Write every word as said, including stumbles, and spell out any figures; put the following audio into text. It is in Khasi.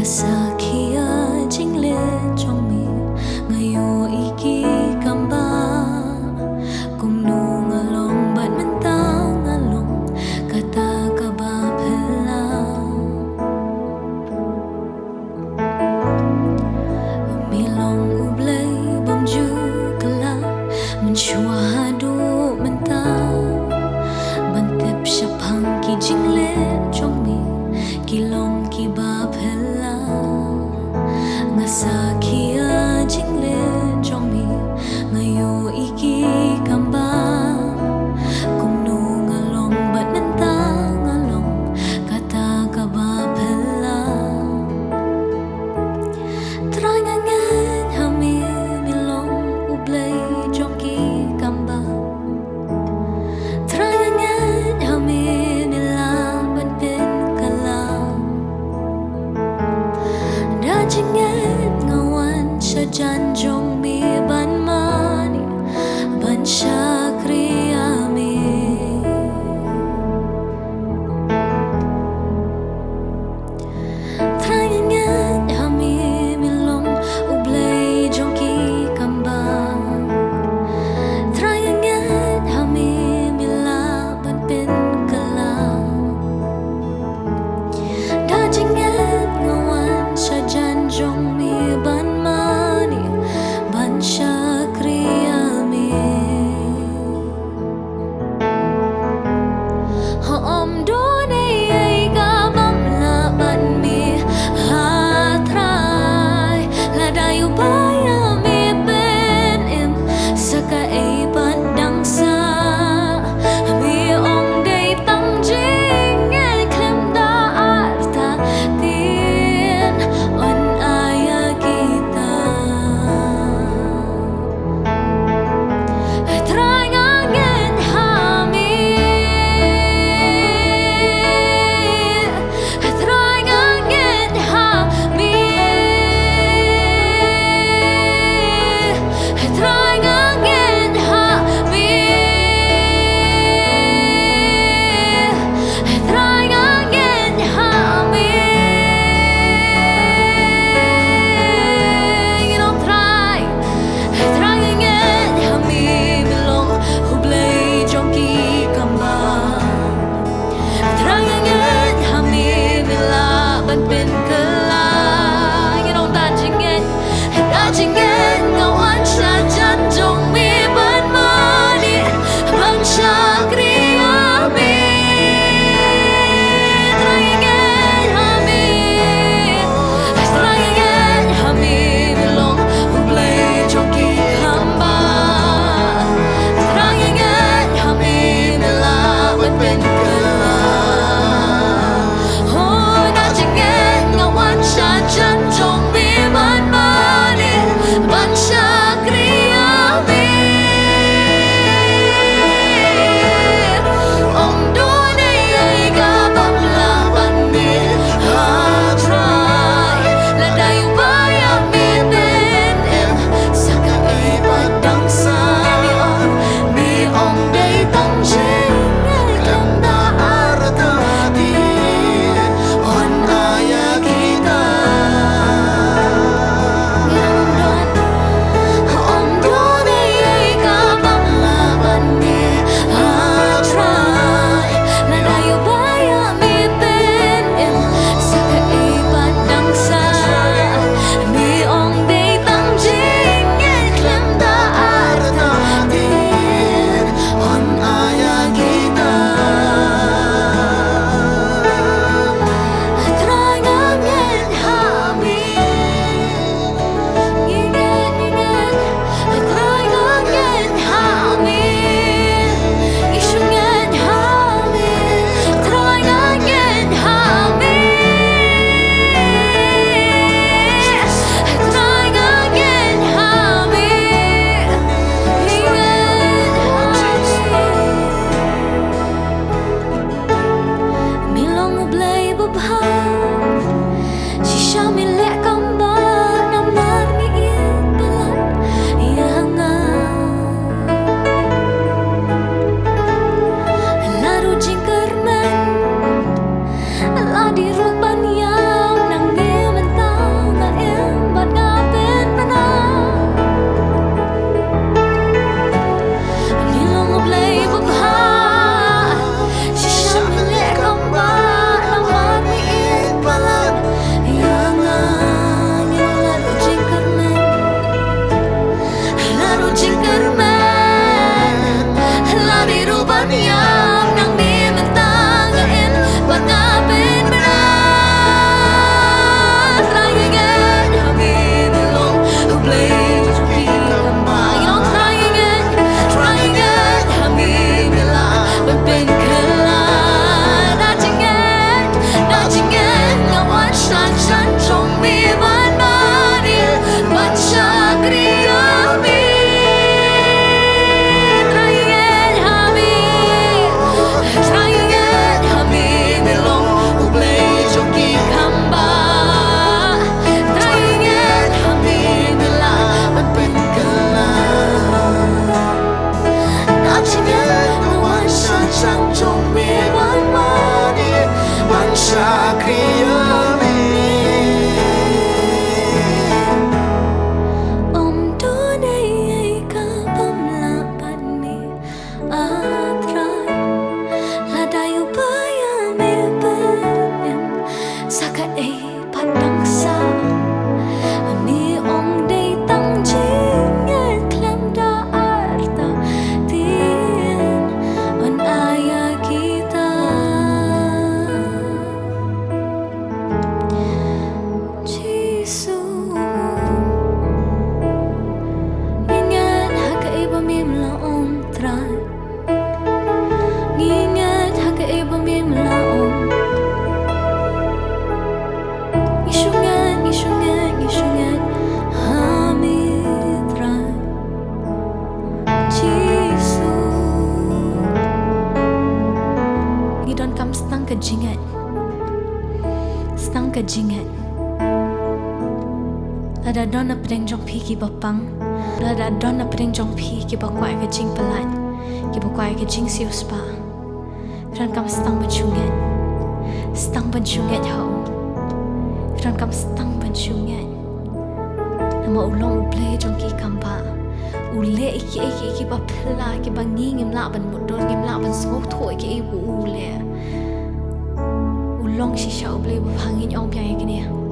Sakhi ïa jingleh jong me, nga ïohi ki kam ba. Kumno nga long bad mynta nga long kata kaba phylla. Me long U Blei bym ju kylla, mynshuwa haduh mynta. Ban tip shaphang ki jingleh jong me, ki long kiba phylla. Nga sakhi ïa jingleh jong me, nga ïohi ki kam ba. Kumno nga long bad mynta nga long kata kaba phylla. Trai, nga ngeit ha me, me long U Blei jong ki kam ba. Trai, nga ngeit ha me, me lah ban pynkylla. Da jingngeit nga wan sha jan jong me ban mane, ban shakri ïa me. Trai, nga ngeit ha me, me long U Blei jong ki kam ba. Trai, nga ngeit ha me, me lah ban pynkylla. Da jingngeit nga wan sha jan jong me ban mane, ban sha Lada don na pdeng jong phi kiba pang, lada don na pdeng jong phi kiba kwah ka jingpyllait, kiba kwah ka jingsiewspah, kren kam stang ban shu ngeit. Stang ban shu ngeit ha u. Kren kam stang ban shu ngeit. Namar u long u Blei jong ki kam ba u leh ïa kiei kiei kiba phylla, kiba ngi ngim lah ban mutdur, ngim lah ban sngewthuh ïa kiei ba u leh. U long shisha u Blei ba pha. Ngin ong biang ïa kine.